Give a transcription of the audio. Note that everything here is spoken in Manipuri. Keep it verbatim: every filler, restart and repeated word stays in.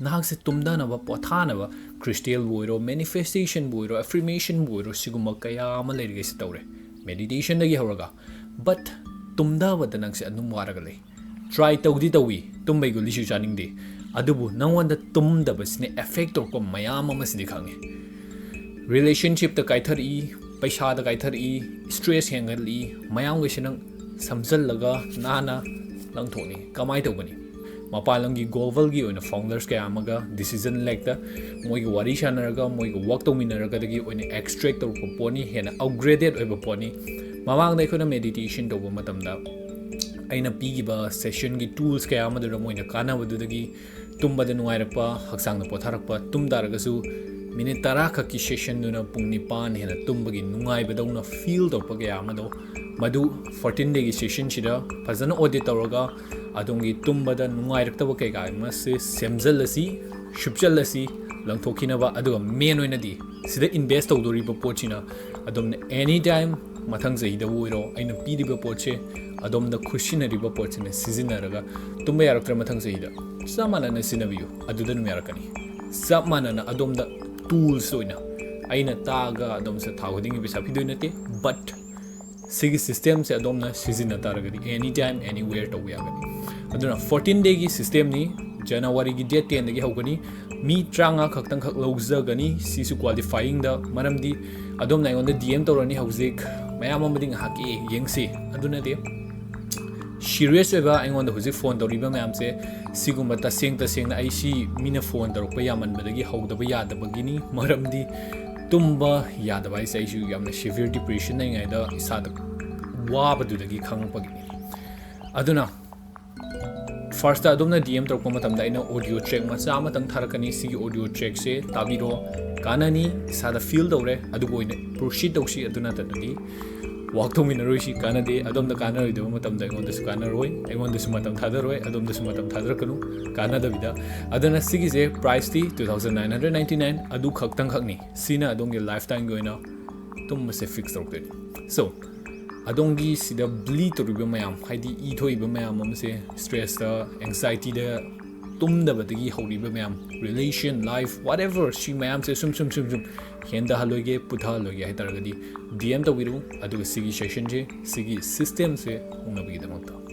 ꯅꯍꯥꯛꯁꯦ ꯇꯨꯝꯊꯅꯕ, ꯄꯣꯊꯥꯅꯕ, ꯀ꯭ꯔꯤꯁꯇꯦꯜꯕꯨ ꯑꯣꯏꯔꯣ, ꯃꯦꯅꯤꯐꯦꯁꯇꯦꯁꯟꯕꯨ ꯑꯣꯏꯔꯣ, ꯑꯦꯐ꯭ꯔꯤꯃꯦꯁꯟꯕꯨ ꯑꯣꯏꯔꯣ, ꯁꯤꯒꯨꯝꯕ ꯀꯌꯥ ꯑꯃ ꯂꯩꯔꯤꯈꯩꯁꯦ ꯇꯧꯔꯦ, ꯃꯦꯗꯤꯇꯦꯁꯟꯗꯒꯤ ꯍꯧꯔꯒ꯫ ꯕꯠ ꯇꯨꯝꯊꯕꯗ ꯅꯪꯁꯦ ꯑꯗꯨꯝ ꯋꯥꯔꯒ ꯂꯩ꯫ ꯇ꯭ꯔꯥꯏ ꯇꯧꯗꯤ ꯇꯧꯏ, ꯇꯨꯝꯕꯩ ꯒꯨꯂꯤꯁꯨ ꯆꯥꯅꯤꯡꯗꯦ, ꯑꯗꯨꯕꯨ ꯅꯪꯉꯣꯟꯗ ꯇꯨꯝꯗꯕꯁꯤꯅ ꯑꯦꯐꯦꯛ ꯇꯧꯔꯛꯄ ꯃꯌꯥꯝ ꯑꯃꯁꯤꯗꯤ ꯈꯪꯉꯦ꯫ ꯔꯤꯂꯦꯁꯟꯁꯤꯞꯇ ꯀꯥꯏꯊꯔꯛꯏ, ꯄꯩꯁꯥꯗ ꯀꯥꯏꯊꯔꯛꯏ, ꯁ꯭ꯇ꯭ꯔꯦꯁ ꯍꯦꯟꯒꯠꯂꯛꯏ, ꯃꯌꯥꯝꯈꯩꯁꯦ ꯅꯪ ꯁꯝꯖꯜꯂꯒ ꯅꯥꯟꯅ ꯂꯪꯊꯣꯛꯅꯤ꯫ ꯀꯃꯥꯏꯅ ꯇꯧꯒꯅꯤ? ꯃꯄꯥꯟ ꯂꯝꯒꯤ ꯒ꯭ꯂꯣꯕꯜꯒꯤ ꯑꯣꯏꯅ ꯐꯥꯎꯟꯗꯔꯁ ꯀꯌꯥ ꯑꯃꯒ ꯗꯤꯁꯤꯖꯟ ꯂꯦꯛꯇ ꯃꯣꯏꯒ ꯋꯥꯔꯤ ꯁꯥꯟꯅꯔꯒ, ꯃꯣꯏꯒ ꯋꯥꯛ ꯇꯧꯃꯤꯟꯅꯔꯒꯗꯒꯤ ꯑꯣꯏꯅ ꯑꯦꯛꯁꯇ꯭ꯔꯦꯛ ꯇꯧꯔꯛꯄ ꯄꯣꯠꯅꯤ, ꯍꯦꯟꯅ ꯑꯞꯒ꯭ꯔꯦꯗꯦꯠ ꯑꯣꯏꯕ ꯄꯣꯠꯅꯤ꯫ ꯃꯃꯥꯡꯗ ꯑꯩꯈꯣꯏꯅ ꯃꯦꯗꯤꯇꯦꯁꯟ ꯇꯧꯕ ꯃꯇꯝꯗ ꯑꯩꯅ ꯄꯤꯈꯤꯕ ꯁꯦꯁꯟꯒꯤ ꯇꯨꯜꯁ ꯀꯌꯥ ꯑꯃꯗꯨꯗ ꯃꯣꯏꯅ ꯀꯥꯟꯅꯕꯗꯨꯗꯒꯤ ꯇꯨꯝꯕꯗ ꯅꯨꯡꯉꯥꯏꯔꯛꯄ, ꯍꯛꯆꯥꯡꯗ ꯄꯣꯊꯥꯔꯛꯄ, ꯇꯨꯝ ꯇꯥꯔꯒꯁꯨ ꯃꯤꯅꯤꯠ ꯇꯔꯥ ꯈꯛꯀꯤ ꯁꯦꯁꯟꯗꯨꯅ ꯄꯨꯡ ꯅꯤꯄꯥꯟ ꯍꯦꯟꯅ ꯇꯨꯝꯕꯒꯤ ꯅꯨꯡꯉꯥꯏꯕꯗꯧꯅ ꯐꯤꯜ ꯇꯧꯔꯛꯄ ꯀꯌꯥ ꯑꯃꯗꯣ, ꯃꯗꯨ ꯐꯣꯔꯇꯤꯟ ꯗꯦꯒꯤ ꯁꯦꯁꯟꯁꯤꯗ ꯐꯖꯅ ꯑꯣꯗꯤꯠ ꯇꯧꯔꯒ ꯑꯗꯣꯝꯒꯤ ꯇꯨꯝꯕꯗ ꯅꯨꯡꯉꯥꯏꯔꯛꯇꯕ ꯀꯩꯀꯥ ꯑꯃꯁꯦ ꯁꯦꯝꯖꯤꯜꯂꯁꯤ, ꯁꯨꯞꯆꯜꯂꯁꯤ, ꯂꯪꯊꯣꯛꯈꯤꯅꯕ꯫ ꯑꯗꯨꯒ ꯃꯦꯟ ꯑꯣꯏꯅꯗꯤ ꯁꯤꯗ ꯏꯟꯚꯦꯁ ꯇꯧꯗꯣꯔꯤꯕ ꯄꯣꯠꯁꯤꯅ ꯑꯗꯣꯝꯅ ꯑꯦꯅꯤ ꯇꯥꯏꯝ ꯃꯊꯪ ꯆꯍꯤꯗꯕꯨ ꯑꯣꯏꯔꯣ, ꯑꯩꯅ ꯄꯤꯔꯤꯕ ꯄꯣꯠꯁꯦ ꯑꯗꯣꯝꯗ ꯈꯨꯠꯁꯤꯟꯅꯔꯤꯕ ꯄꯣꯠꯁꯤꯅ ꯁꯤꯖꯤꯟꯅꯔꯒ ꯇꯨꯝꯕ ꯌꯥꯔꯛꯇ꯭ꯔ ꯃꯊꯪ ꯆꯍꯤꯗ ꯆꯞ ꯃꯥꯟꯅꯅ ꯁꯤꯖꯤꯟꯅꯕꯤꯌꯨ, ꯑꯗꯨꯗ ꯑꯗꯨꯝ ꯌꯥꯔꯛꯀꯅꯤ꯫ ꯆꯞ ꯃꯥꯟꯅꯅ ꯑꯗꯣꯝꯗ ꯇꯨꯜꯁ ꯑꯣꯏꯅ ꯑꯩꯅ ꯇꯥꯛꯑꯒ ꯑꯗꯣꯝꯁꯦ ꯊꯥ ꯈꯨꯗꯤꯡꯒꯤ ꯄꯩꯁꯥ ꯄꯤꯗꯣꯏ ꯅꯠꯇꯦ, ꯕꯠ ꯁꯤꯒꯤ ꯁꯤꯁꯇꯦꯝꯁꯦ ꯑꯗꯣꯝꯅ ꯁꯤꯖꯤꯟꯅ ꯇꯥꯔꯒꯗꯤ ꯑꯦꯅꯤ ꯇꯥꯏꯝ ꯑꯦꯅꯤꯋꯦꯌꯔ ꯇꯧꯕ ꯌꯥꯒꯅꯤ꯫ ꯑꯗꯨꯅ ꯐꯣꯔꯇꯤꯟ ꯗꯦꯒꯤ ꯁꯤꯁꯇꯦꯝꯅꯤ, ꯖꯅꯋꯥꯔꯤꯒꯤ ꯗꯦꯠ ꯇꯦꯟꯗꯒꯤ ꯍꯧꯒꯅꯤ꯫ ꯃꯤ ꯇꯔꯥꯃꯉꯥ ꯈꯛꯇꯪꯈꯛ ꯂꯧꯖꯒꯅꯤ꯫ ꯁꯤꯁꯨ ꯀ꯭ꯋꯥꯂꯤꯐꯥꯏꯌꯤꯡꯗ, ꯃꯔꯝꯗꯤ ꯑꯗꯣꯝꯅ ꯑꯩꯉꯣꯟꯗ ꯗꯤ ꯑꯦꯝ ꯇꯧꯔꯅꯤ ꯍꯧꯖꯤꯛ, ꯃꯌꯥꯝ ꯑꯃꯗꯤ ꯉꯥꯏꯍꯥꯛꯀꯤ ꯌꯦꯡꯁꯤ, ꯑꯗꯨ ꯅꯠꯇꯦ꯫ ꯁꯤꯔꯤꯌꯁ ꯑꯣꯏꯕ ꯑꯩꯉꯣꯟꯗ ꯍꯧꯖꯤꯛ ꯐꯣꯟ ꯇꯧꯔꯤꯕ ꯃꯌꯥꯝꯁꯦ, ꯁꯤꯒꯨꯝꯕ ꯇꯁꯦꯡ ꯇꯁꯦꯡꯅ ꯑꯩ ꯁꯤ ꯃꯤꯅ ꯐꯣꯟ ꯇꯧꯔꯛꯄ ꯌꯥꯝꯃꯟꯕꯗꯒꯤ ꯍꯧꯗꯕ ꯌꯥꯗꯕꯒꯤꯅꯤ꯫ ꯃꯔꯝꯗꯤ ꯇꯨꯝꯕ ꯌꯥꯗꯕ ꯍꯥꯏꯁꯦ ꯑꯩꯁꯨ ꯌꯥꯝꯅ ꯁꯤꯚꯤꯌꯔ ꯗꯤꯄ꯭ꯔꯦꯁꯟ ꯂꯩꯔꯤꯉꯩꯗ ꯏꯁꯥꯗ ꯋꯥꯕꯗꯨꯗꯒꯤ ꯈꯪꯉꯛꯄꯒꯤꯅꯤ꯫ ꯑꯗꯨꯅ ꯐꯥꯔꯁꯇ ꯑꯗꯣꯝꯅ ꯗꯤ ꯑꯦꯝ ꯇꯧꯔꯛꯄ ꯃꯇꯝꯗ ꯑꯩꯅ ꯑꯣꯗꯤꯑꯣ ꯇ꯭ꯔꯦꯛ ꯃꯆꯥ ꯑꯃꯇꯪ ꯊꯥꯔꯛꯀꯅꯤ꯫ ꯁꯤꯒꯤ ꯑꯣꯗꯤꯑꯣ ꯇ꯭ꯔꯦꯛꯁꯦ ꯇꯥꯕꯤꯔꯣ, ꯀꯥꯟꯅꯅꯤ, ꯏꯁꯥꯗ ꯐꯤꯜ ꯇꯧꯔꯦ, ꯑꯗꯨꯒ ꯑꯣꯏꯅ ꯄ꯭ꯔꯣꯁꯤꯠ ꯇꯧꯁꯤ꯫ ꯑꯗꯨ ꯅꯠꯇꯅꯗꯤ ꯋꯥꯛ ꯇꯧꯃꯤꯟꯅꯔꯣꯏꯁꯤ, ꯀꯥꯟꯅꯗꯦ꯫ ꯑꯗꯣꯝꯗ ꯀꯥꯟꯅꯔꯣꯏꯗꯕ ꯃꯇꯝꯗ ꯑꯩꯉꯣꯟꯗꯁꯨ ꯀꯥꯟꯅꯔꯣꯏ, ꯑꯩꯉꯣꯟꯗꯁꯨ ꯃꯇꯝ ꯊꯥꯗꯔꯣꯏ, ꯑꯗꯣꯝꯗꯁꯨ ꯃꯇꯝ ꯊꯥꯗꯔꯛꯀꯅꯨ, ꯀꯥꯟꯅꯗꯕꯤꯗ꯫ ꯑꯗꯨꯅ ꯁꯤꯒꯤꯁꯦ ꯄ꯭ꯔꯥꯏꯁꯇꯤ two thousand nine hundred ninety nine, ꯑꯗꯨ ꯈꯛꯇꯪꯈꯛꯅꯤ꯫ ꯁꯤꯅ ꯑꯗꯣꯝꯒꯤ ꯂꯥꯏꯐ ꯇꯥꯏꯝꯒꯤ ꯑꯣꯏꯅ ꯇꯨꯝꯕꯁꯦ ꯐꯤꯛꯁ ꯇꯧꯔꯛꯇꯣꯏꯅꯤ꯫ ꯁꯣ ꯑꯗꯣꯝꯒꯤ ꯁꯤꯗ ꯕ꯭ꯂꯤꯠ ꯇꯧꯔꯤꯕ ꯃꯌꯥꯝ, ꯍꯥꯏꯗꯤ ꯏ ꯊꯣꯛꯏꯕ ꯃꯌꯥꯝ ꯑꯃꯁꯦ, ꯁ꯭ꯇ꯭ꯔꯦꯁꯇ, ꯑꯦꯡꯖꯥꯏꯇꯤꯗ, ꯇꯨꯝꯗꯕꯗꯒꯤ ꯍꯧꯔꯤꯕ ꯃꯌꯥꯝ, relation, life, whatever, ꯁꯤ ꯃꯌꯥꯝꯁꯦ ꯁꯨꯝ ꯁꯨꯝ ꯁꯨꯝ ꯁꯨꯝ ꯍꯦꯟꯊꯍꯜꯂꯣꯏꯒꯦ, ꯄꯨꯊꯍꯜꯂꯣꯏꯒꯦ ꯍꯥꯏ ꯇꯥꯔꯒꯗꯤ, DM ꯇꯧꯕꯤꯔꯛꯎ꯫ ꯑꯗꯨꯒ ꯁꯤꯒꯤ sessionꯁꯦ, ꯁꯤꯒꯤ systemꯁꯦ ꯍꯣꯡꯅꯕꯒꯤꯗꯃꯛꯇ꯫